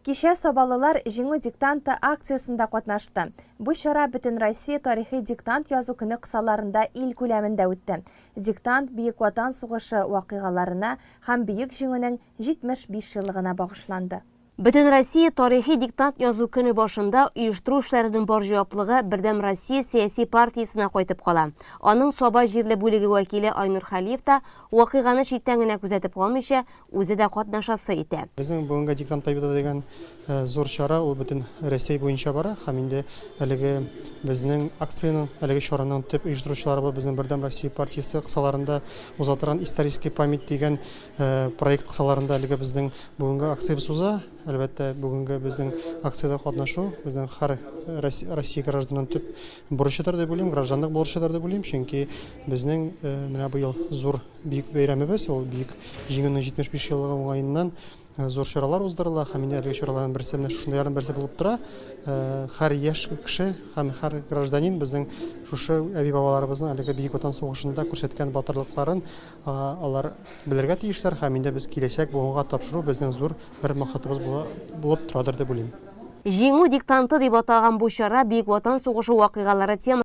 Кичә сабалылар Җиңү диктанты акциясендә катнашты. Бу чара Бөтенроссия тарихи диктант язу көне кысаларында ил күләмендә үтте. Диктант Бөек Ватан сугышы вакыйгаларына һәм Бөек Җиңүнең 75 еллыгына багышланды. Бөтенроссия тарихи диктант язу көне башында оештыру эшләренең бар җаваплыгы Бердәм Россия сәяси партиясенә кайтып кала. Аның Саба җирле бүлеге вәкиле Айнур Хәлиев та вакыйганы читтән генә күзәтеп калмыйча, үзе дә катнашасы итә. Безнең бүгенге Диктант Победы дигән зур чара ул бөтен Рәсәй буенча бара һәм инде әлеге безнең акциянең, әлеге чараның төп оештыручылары булып безнең Бердәм Россия партиясе кысаларында уза торган Исторический память дигән проект кысаларында әлеге безнең бүгенге акциябез уза. Әлбәттә, бүгенге безнең акциядә катнашу безнең һәр Россия гражданының төп бурычыдыр дип уйлыйм, гражданлык бурычыдыр дип уйлыйм, чөнки безнең менә быел зур Бөек бәйрәмебез, ул Бөек Җиңүнең 75 еллыгы уңаеннан зур чаралар уздырыла һәм инде әлеге чараларның берсе менә шушындыйларның берсе булып тора. Һәр яшь кеше һәм һәр гражданин безнең шушы әби-бабаларыбызның әлеге Бөек Ватан сугышында күрсәткән батырлыкларын алар белергә тиешләр һәм инде без киләчәк буынга тапшыру безнең зур бер максатыбыз булып торадыр дип уйлыйм. Җиңү диктанты дип аталган бу чара Бөек Ватан сугышы вакыйгалары темасына.